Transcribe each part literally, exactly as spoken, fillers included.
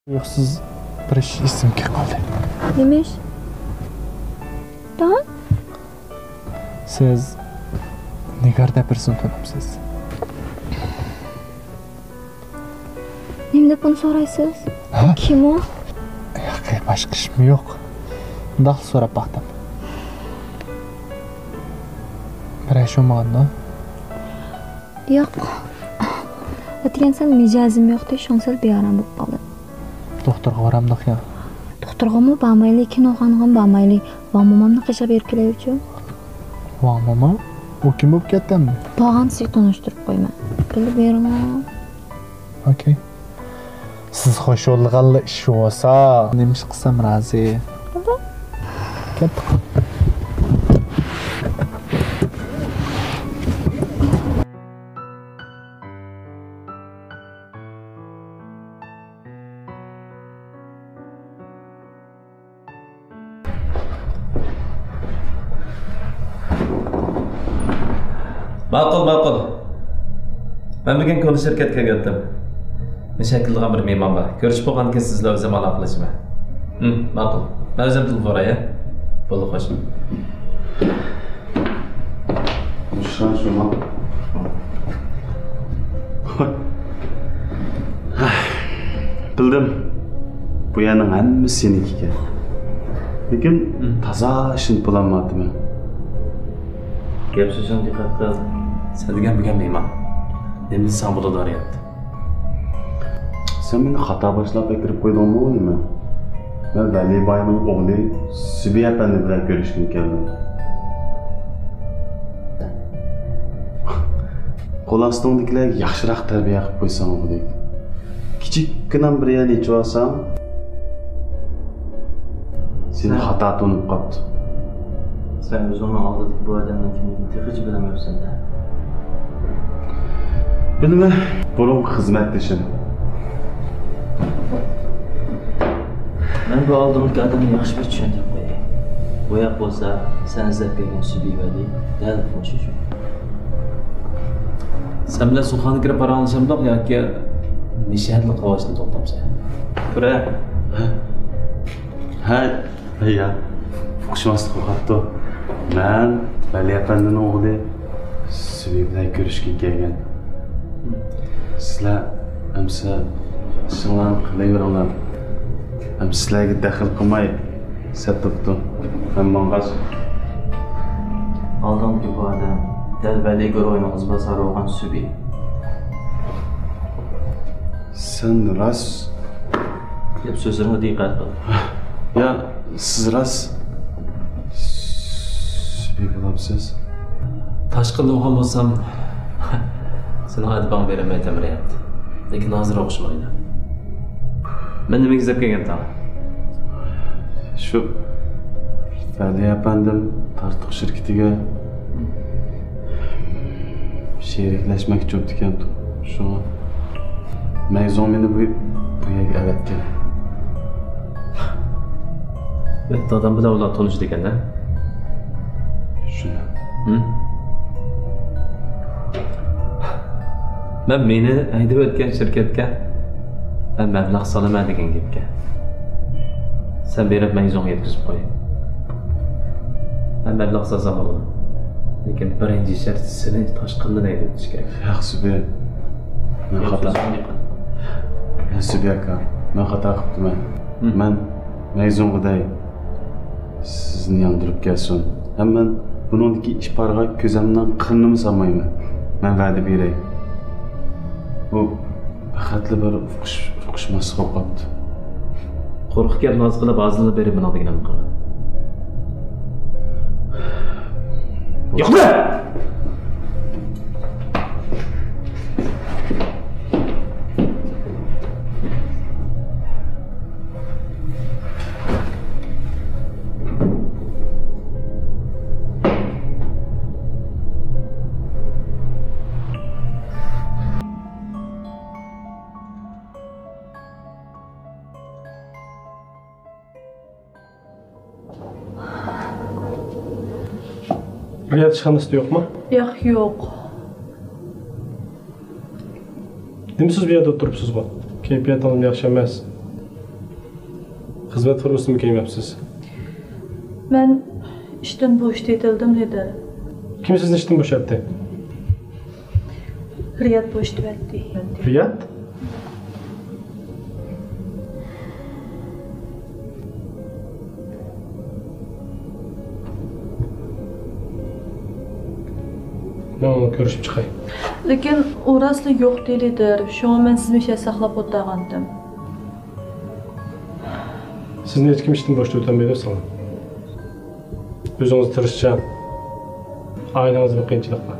تۇيۇقسىز بىر ئىش ئېسىمگە كەپ قالدى. نېمە ئىش؟ داڭ؟ سىز نىگار دەپ بىرسىنى تونۇمسىز؟ نېمە دەپ بۇنى سورايسىز؟ ھە؟ كىم ئۇ؟ ياق، باشقا ئىشمۇ يوق. مۇنداقلا سوراپ باقتىم. بىر ئىش بولمىغاندۇ؟ ياق. ئەتىگەن سەل مىجەزىم يوقتى، شۇڭا سەل بىئارام بولۇپ قالدىم. دوختۇرغا بارامدۇق يا؟ دوختۇرغىمۇ بارمايلى، كىنوخانىغىمۇ بارمايلى. ۋاڭ مومامنى قېچىغا بېرىپ كېلەيلىچۇ. ۋاڭ موما؟ ئۇ كىم بولۇپ كەتتى ئەمدى؟ بارغاندا سىزگە تونۇشتۇرۇپ قويىمەن. بىللە بېرىڭە. ئوكەي. سىز خۇشاللىغانلا ئىش بولسا، نېمە ئىش قىلسام رازى؟ كەتتۇق. ماقۇل، ماقۇل. مەن بۈگۈن كونا شىركەتكە كەلگەنتىم. مېنى شەكىللىغان بىر مېھمان بار. كۆرۈشۈپ بولغاندىن كېيىن سىز بىلەن ئۆزۈم ئالاقىلىشىمەن. ھىم، ماقۇل. مەن ئۆزۈم تېلېفون ئۇراي، ھە؟ بولدى، خوش. شۇڭا، شۇڭا. بىلدىم. بۇ يەرنىڭ ھەممىسى سېنىڭكى ئىكەن. لېكىن، ھىم، تازا ئىشىنىپ بولالمايتتىم. گەپ سۆزۈڭگە دىققەت قىل. سەن دېگەن بۈگۈن مېھمان. نېمە دېسەڭ بولىدۇ، ھايات. سەن مېنى خاتا باشلاپ ئەكىرىپ قويدۇڭمۇ نېمە؟ مەن ۋەلى باينىڭ ئوغلى سۈبى ئەپەندى بىلەن كۆرۈشكىلى كەلدىم. قول ئاستىڭدىكىلەرگە ياخشىراق تەربىيە قىلىپ قويساڭ بولدى. كىچىككىنە بىر يەرنى ئېچىۋالساڭ، سېنى سەن خاتا تونۇپ قاپتۇ. سەن ئۆزۈڭنىڭ ئالدىدىكى بۇ ئادەمنىڭ كىملىكىنى تېخىچە بىلەلمەپسەن-دە. بىلىمەن، بۇرۇنقى خىزمەتدىشىم. مەن بۇ ئالدىمدىكى ئادەمنى ياخشى بىر چۈشەندۈرۈپ قوياي. بوياق بولسا، سەن ئىزدەپ كەلگەن سۈبى ۋەلى دەل مۇشۇ. سەن بىلەن سۇخانغا كىرىپ پاراڭلىشامدۇق ياكى مەشھەدلا قاۋاشتا توختامسەن؟ كىرە. ھە. ھە. ھەي يا، ئۇقۇشماسلىق بولۇپ قاپتۇ. مەن ۋەلى ئەپەندىنىڭ ئوغلى سۈبى بىلەن كۆرۈشكىلى كەلگەن. سىلەر ئەمسە ئىشىڭلارنى قىلىۋېرىڭلار. ئەمسە سىلەرگە دەخلى قىلماي سەت تۇرۇپتۇ. مەن ماڭغاچ. ئالدىڭدىكى بۇ ئادەم دەل ۋەلى گۇرۇھىنىڭ ئىزباسارى بولغان سۈبى. سەن راست. گەپ سۆزلىرىڭگە دىققەت قىل. يا، سىز راست سۈبى بولامسىز؟ تاشقىندا بولغان بولسام، سېنىڭ ئەدىپىڭنى بېرەلمەيتتىم، رەھەت. لېكىن ھازىر ئوخشىمايدۇ. مەن نېمىگە ئىزدەپ كەلگەنتىم؟ شۇ ۋەلى ئەپەندىم تارتۇق شىركىتىگە شېرىكلەشمەكچى بوپتىكەن. شۇڭا مەيزۇڭ مېنى بۇ، بۇ يەرگە ئەۋەتكەن. ئە، دادام بىلەن ئۇلار تونۇشىدىكەن-ھە؟ شۇنداق. ھىم؟ مەن مېنى ھەيدەپ ئۆتكەن شىركەتكە مەن مەبلەغ سالىمەن دېگەن گەپكەن. سەن بېرىپ مەيزۇڭغا يەتكۈزۈپ قوي. مەن مەبلەغ سالسام بولىدۇ. لېكىن بىرىنچى شەرت سېنى تاشقىنىدىن ھەيدىتىش كېرەك. ياق، سۈبى. مەن خاتا. ياق، سۈبى ئاكا. مەن خاتا قىپتىمەن. ھىم. مەن مەيزۇڭغا دەي سىزنى ياندۇرۇپ كەلسۇن. ھەم مەن بۇنىڭدىكى ئىپارغا كۆزۈمنىڭ قىرىنىمۇ سالمايمەن. مەن ۋەدە بېرەي. بۇ پەقەتلا بىر ئۇقۇش-، ئۇقۇشماسلىق بولۇپ قاپتۇ. قۇرۇق گەپ ناز قىلىپ، ھازىرلا بېرىپ مېنىڭ دېگىنىمنى قىل. يوقلا! رىياد ئىشخانىسىدا يوقمۇ؟ ياق، يوق. نېمە سىز بۇ يەردە ئولتۇرۇپسىزغۇ؟ كەيپىياتىڭىزمۇ ياخشى ئەمەس. خىزمەت فورمىسىنى كىيمەپسىز. مەن ئىشتىن بوشىتىلدىم، لىدىر. كىم سىزنى ئىشتىن بوشاتتى؟ رىياد بوشىتىۋەتتى. رىياد؟ مەن ئۇنى كۆرۈشۈپ چىقاي. لېكىن ئۇ راستلا يوق، لىدىر. شۇڭا مەن سىزنى مۇشۇ يەردە ساقلاپ ئولتۇرغانتىم. سىزنى ھېچكىم ئىشتىن بوشىتىۋېتەلمەيدۇ، سىڭلىم. ئۆزىڭىز تىرىشچان، ئائىلىڭىزدە بىر قىيىنچىلىق بار.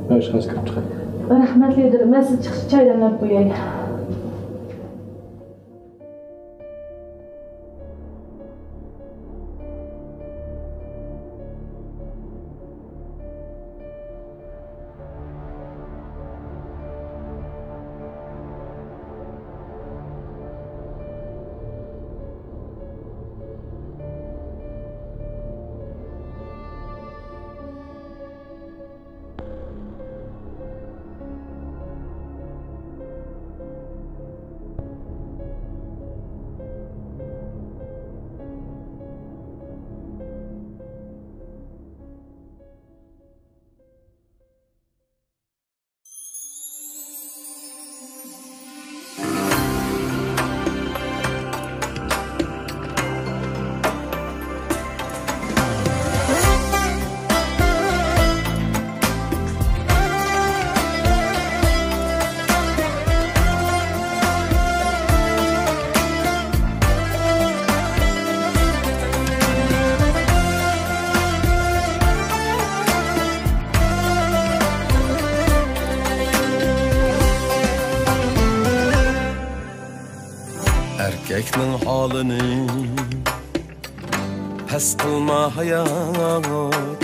مەن ئىشخانىسىغا كىرىپ چىقاي. رەھمەت، لىدىر. مەن سىز چىقىشقا چاي دەملەپ قوياي. ئەركەكنىڭ ھالىنى پەس قىلما ھايات،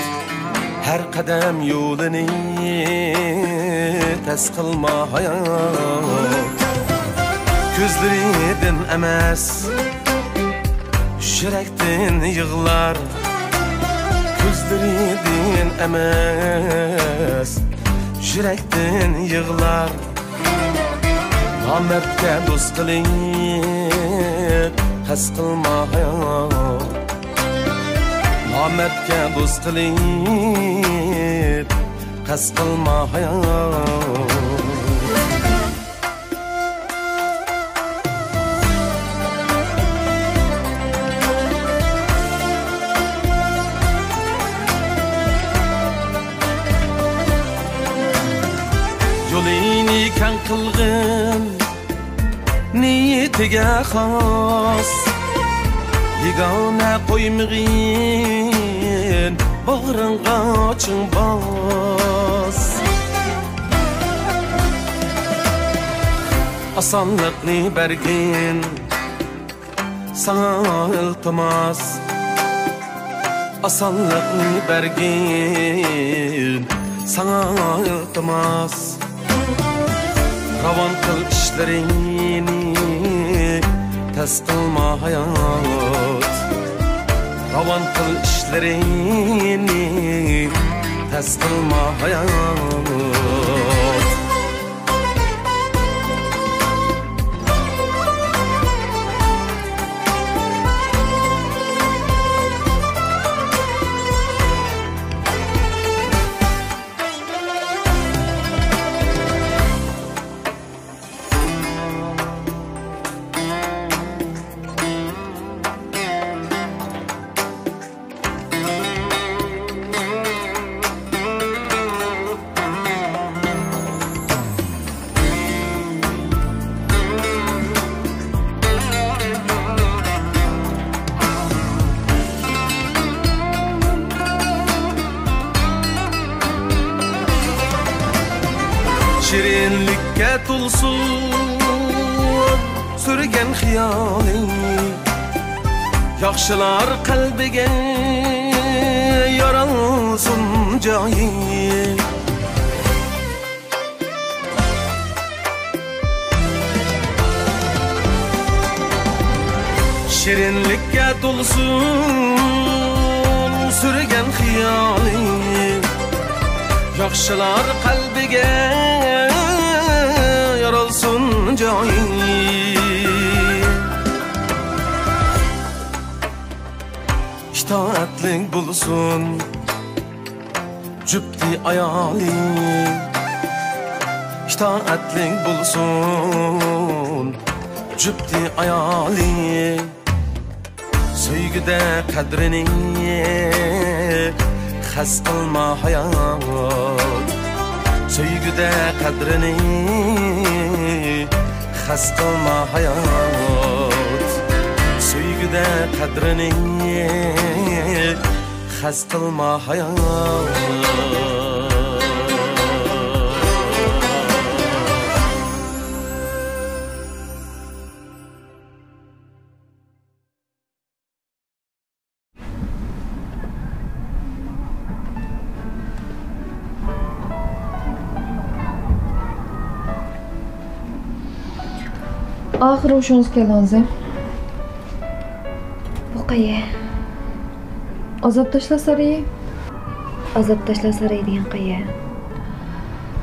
ھەر قەدەم يولىنى تەس قىلما ھايات. كۆزلىرىدىن ئەمەس، يۈرەكتىن يىغلار. كۆزلىرىدىن ئەمەس، يۈرەكتىن يىغلار. نامەردكە دوست قىلىپ قەست قىلما ھايات. نامەردكە دوست قىلىپ قەست قىلما ھايات. يولىنى كەڭ قىلغىن نىيىتىگە خاس، يېگانە قويمىغىن باغرىڭغا چىڭ باس. ئاسانلىقنى بەرگىن ساڭا ئىلتىماس، ئاسانلىقنى بەرگىن ساڭا ئىلتىماس. راۋان قىل ئىشلىرىڭنى، تەس قىلما ھايات. راۋان قىل ئىشلىرىڭنى، تەس قىلما ھايات. شېرىنلىككە تولسۇن سۈرگەن خىيالىڭ، ياخشىلار قەلبىگە يارالسۇن جايى. شېرىنلىككە تولسۇن سۈرگەن خىيالىڭ، ياخشىلار قەلبىگە يارالسۇن جايى. ئىتائەتلىك بولسۇن جۈپتى ئايالى، ئىتائەتلىك بولسۇن جۈپتى ئايالى. سۆيگۈدە قەدرىنى خەس قىلما ھايات، سۆيگۈدە قەدرىنى خەس قىلما ھايات، سۆيگۈدە قەدرىنى خەس قىلما ھايات. ئاخىرى ھوشىڭىزغا كەلدىڭىز ھە؟ بۇ قەيە؟ ئازاب تاشلاش سارىيى. ئازاب تاشلاش سارىيى دېگەن قەيە؟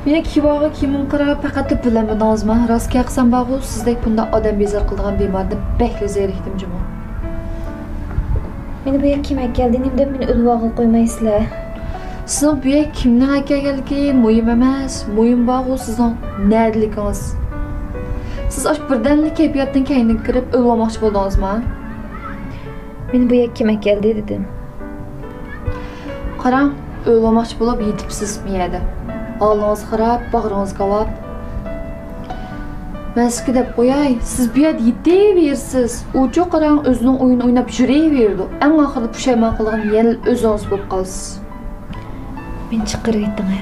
مېنىڭ كىيىۋالغان كىيىمىمگە قاراپ پەقەت بىلەلمىدىڭىزما؟ راست گەپ قىلسام بارغۇ، سىزدەك بۇنداق ئادەم بىزار قىلىدىغان بىماردىن بەكلا زېرىكتىم جۇمۇ. مېنى بۇ يەرگە كىم ئەكەلدى؟ نېمە دەپ مېنى ئۆلۈۋالغىلى قويمايسىلەر؟ سىزنىڭ بۇ يەرگە كىمنىڭ ئەكەلگەنلىكى مۇھىم ئەمەس. مۇھىم بارغۇ سىزنىڭ نەدىلىكىڭىز. سىز ئاشۇ بىردەملىك كەيپىياتتىن كەينىگە كىرىپ ئۆلۈۋالماقچى بولدىڭىزما؟ مېنى بۇ يەرگە كىم ئەكەلدى دېدىم. قاراڭ، ئۆلۈۋالماقچى بولۇپ يېتىپسىز بۇ يەردە. ھالىڭىز خاراب، باغرىڭىز كاۋاپ. مەن سىزگە دەپ قوياي، سىز بۇ يەردە يېتىۋېرىسىز. ئۇچۇ قاراڭ، ئۆزىنىڭ ئويۇنىنى ئويناپ يۈرۈۋېرىدۇ. ئەڭ ئاخىرىدا پۇشايمان قىلىدىغان يەنە ئۆزىڭىز بولۇپ قالىسىز. مېنى چىقىرىۋېتىڭ ھە.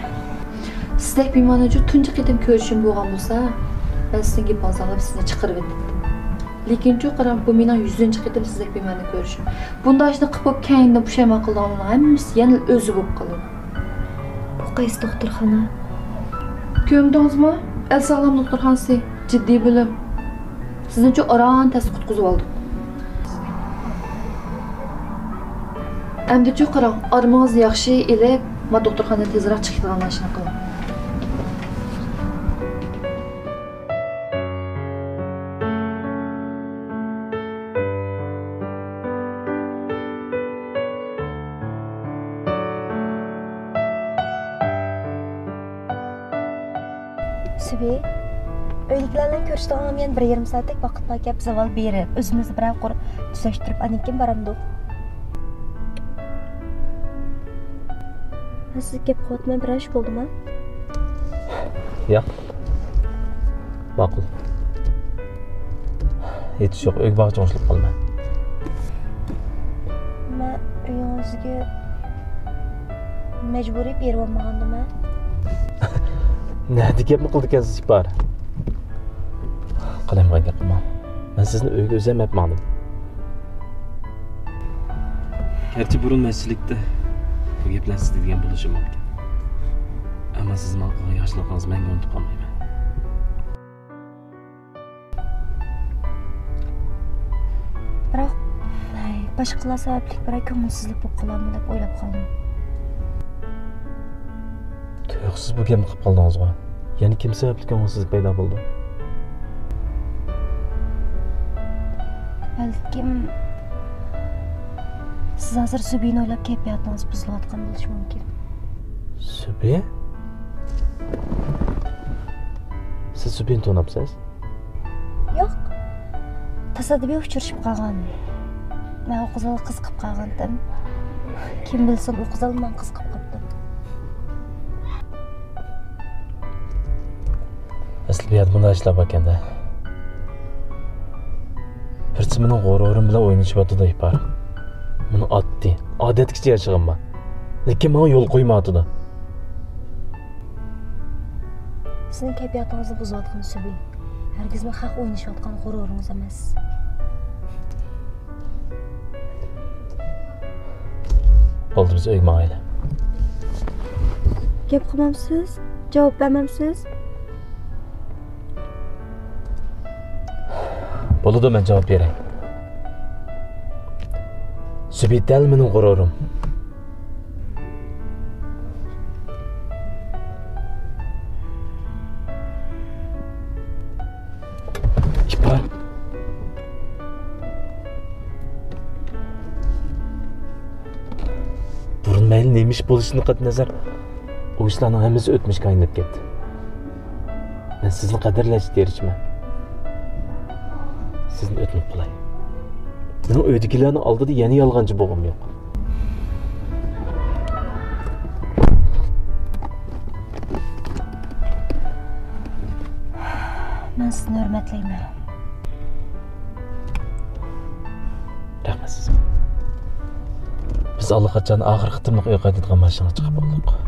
سىزدەك بىمارنىچۇ تۇنجى قېتىم كۆرۈشۈم بولغان بولسا، مەن سىزنىڭ گېپىڭىزنى ئاڭلاپ سىزنى چىقىرىۋېتەتتىم. لېكىنچۇ قاراڭ، بۇ مېنىڭ يۈزىنچى قېتىم سىزدەك بىمارنى كۆرۈشۈم. بۇنداق ئىشنى قىلىپ بولۇپ كەينىدىن پۇشايمان قىلىدىغانلارنىڭ ھەممىسى يەنىلا ئۆزى بولۇپ قالىدۇ. بۇ قايسى دوختۇرخانا؟ كۆرمىدىڭىزمۇ؟ ئەل ساغلام دوختۇرخانىسى، جىددىي بۆلۈم. سىزنىچۇ ئاران تەستە قۇتقۇزۇۋالدۇق. ئەمدىچۇ قاراڭ، ئارمىڭىزنى ياخشى ئېلىپ، ما دوختۇرخانىدىن تېزراق چىقىدىغان ئىشنى قىلىڭ. سۈبى، ئۆيدىكىلەر بىلەن كۆرۈشىدىغىنىم يەنە بىر يېرىم سائەتتەك ۋاقىت باركەن، بىز ئاۋۋال بېرىپ، ئۆزىمىزنى بىرەر قۇر تۈزەشتۈرۈپ، ئاندىن كېيىن بارامدۇق. مەن سىزگە گەپ قىلىۋاتىمەن، بىرەر ئىش بولدىما؟ ياق. ماقۇل. ھېچ يوق، ئۆيگە بارغۇچە ئوڭشىلىپ قالىمەن. مەن ئۆيىڭىزگە مەجبۇرىي بېرىۋالمىغاندىمەن. نەدە گەپمۇ قىلىدىكەنسىز ئىپار؟ قالايمىقان گەپ قىلماڭ. مەن سىزنى ئۆيگە ئۆزۈم ئەپ ماڭدىم. گەرچە بۇرۇن مەسچىتلىكتە بۇ گەپلەرنى سىزگە دېگەن بولۇشۇم مۇمكىن. ئەمما سىز ماڭا قىلغان ياخشىلىقىڭىزنى مەڭگۈ ئۇنتۇپ قالمايمەن. بىراق، ھەي، باشقىلار سەۋەبلىك بىرەر كۆڭۈلسىزلىك بولۇپ قالامدۇ دەپ ئويلاپ قالدىم. تۇيۇقسىز بۇ گەپنى قىلىپ قالدىڭىزغۇ. يەنە كىم سەۋەبلىك كۆڭۈلسىزلىك پەيدا بولدى؟ بەلكىم، سىز ھازىر سۈبىنى ئويلاپ كەيپىياتىڭىز بۇزۇلۇۋاتقان بولۇشى مۇمكىن. سۈبى؟ سىز سۈبىنى تونۇپسىز؟ ياق. تاسادىپىي ئۇچرىشىپ قالغان. مەن ئۇ قىزغا قىزىقىپ قالغانتىم. كىم بىلسۇن، ئۇ قىزغا مەن قىزىقىپ قاپتۇ. ئەسلى بۇ يەردە مۇنداق ئىشلار باركەن-دە. بىرسى مېنىڭ غۇرۇرۇم بىلەن ئوينىشىۋاتىدۇ، ئىپار. مېنىڭ ئاددىي، ئادەتتىكىچە ياشىغىنىم بار. لېكىن ماڭا يول قويمايۋاتىدۇ. سىزنىڭ كەيپىياتىڭىزنى بۇزۇۋاتقىنى سۈبى. ھەرگىزمۇ خەق ئوينىشىۋاتقان غۇرۇرىڭىز ئەمەس. بولدى، بىز ئۆيگە ماڭايلى. گەپ قىلمامسىز؟ جاۋاب بەرمەمسىز؟ بولىدۇ، مەن جاۋاب بېرەي. سۈبى دەل مېنىڭ غۇرۇرۇم. ئىپار. مەيلى نېمە ئىش بولۇشىدىن قەتئىينەزەر، ئۇ ئىشلارنىڭ ھەممىسى ئۆتمۈشكە ئايلىنىپ كەتتى. مەن سىزنى قەدىرلەشكە تىرىشىمەن. سىزنى ئۆتۈنۈپ قالاي. مېنىڭ ئۆيدىكىلەرنىڭ ئالدىدا يەنە يالغانچى بولغۇم يوق. مەن سىزنى ھۆرمەتلەيمەن. رەھمەت سىزگە. بىز ئاللىقاچان ئاخىرقى قېتىملىق ئۆي قايتىدىغان ماشىنىغا چىقىپ بولدۇق.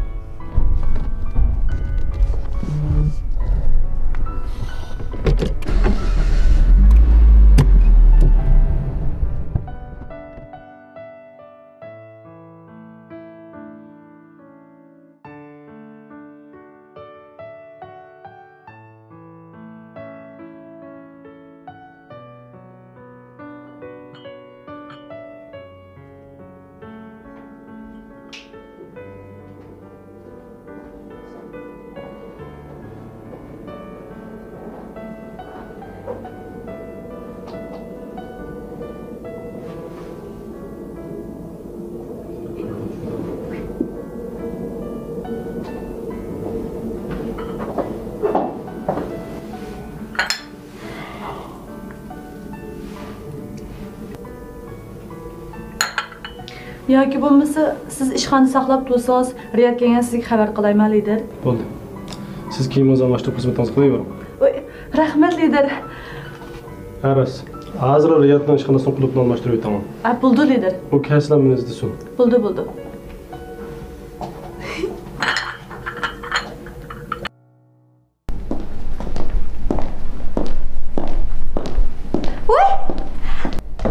ياكى بولمىسا، سىز ئىشخانىدا ساقلاپ تۇرسىڭىز، رىياد كەلگەن سىزگە خەۋەر قىلايمەن، لىدىر. بولدى. سىز كىيىمىڭىزنى ئالماشتۇرۇپ، خىزمىتىڭىزنى قىلىۋېرىڭ. ۋاي، رەھمەت، لىدىر. ھە، راست. ھازىر رىيادنىڭ ئىشخانىسىنىڭ قۇلۇپىنى ئالماشتۇرۇۋېتىڭ. ھە، بولدى، لىدىر. ئۇ كەلسىلا مېنى ئىزدىسۇن. بولدى، بولدى. ۋوي!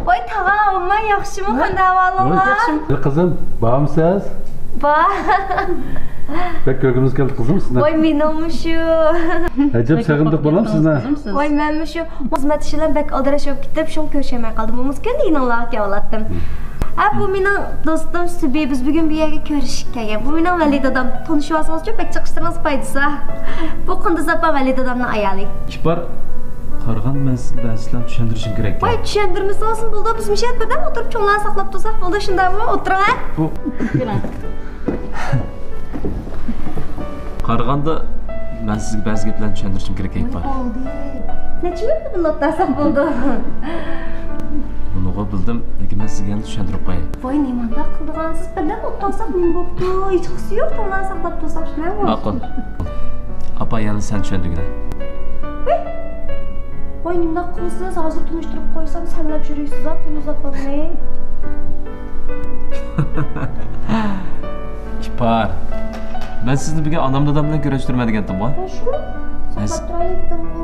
ۋوي، تاغا، ئامما ياخشىمۇ؟ قانداق ئەھۋالىڭلار؟ ياخشىمۇ؟ قىزىم، بارمۇسىز؟ بار. بەك كۆرگۈمىز كەلدى، قىزىم، سىزنى. ۋوي، مېنىڭمۇ شۇ. ئەجەب سېغىندۇق، بالام، سىزنى. ۋوي، مەنمۇ شۇ. خىزمەت ئىشى بىلەن بەك ئالدىراش بولۇپ كېتىپ، شۇڭا كۆرۈشەلمەي قالدىم. بولمىسا كۈندە يېنىڭلارغا كېلىۋالاتتىم. ھە، بۇ مېنىڭ دوستۇم سۈبى، بىز بۈگۈن بۇ يەرگە كۆرۈشۈشكە كەلگەن. بۇ مېنىڭ ۋەلى دادام. تونۇشۇۋالسىڭىزچۇ، بەك چىقىشلىرىڭىز پايدىسا. بۇ قۇندۇز ئاپام ۋەلى دادامنىڭ ئايالى. ئىپار، قارىغاندا مەن سىزگە بەزى ئىشلارنى چۈشەندۈرۈشۈم كېرەك. ۋاي، چۈشەندۈرمىسىڭىزمۇ بولىدۇ، بىز مۇشۇ يەردە بىردەم ئولتۇرۇپ چوڭلارنى ساقلاپ تۇرساق بولىدۇ، شۇنداقمۇ؟ ئولتۇرۇڭ، ھە؟ بۇ قارىغاندا مەن سىزگە بەزى گەپلەرنى چۈشەندۈرۈشۈم كېرەك، ئىپار. بولدى. نەچچە مىنۇتلا بىللە ئولتۇرساق بولىدۇ. بۇنىغۇ بىلدىم، لېكىن مەن سىزگە يەنە چۈشەندۈرۈپ قوياي. ۋاي، نېمانداق قىلىدىغانسىز؟ بىردەم ئولتۇرساق نېمە بوپتۇ؟ ھېچقىسى يوق، چوڭلارنى ساقلاپ تۇرساق شۇنداقمۇ؟ ماقۇل. ئاپا، يەنە سەن چۈشەندۈرگىنە. ۋاي، ۋاي، نېمانداق قىلىسىز؟ ھازىر تونۇشتۇرۇپ قويسام، سەنلەپ يۈرىسىز-ە، قۇندۇز ئاپامنى. ئىپار، مەن سىزنى بۈگۈن ئانام دادام بىلەن كۆرۈشتۈرىمەن دېگەنتىمغۇ؟ ھە، شۇ. ساقلاپ تۇرايلى دېدىمغۇ.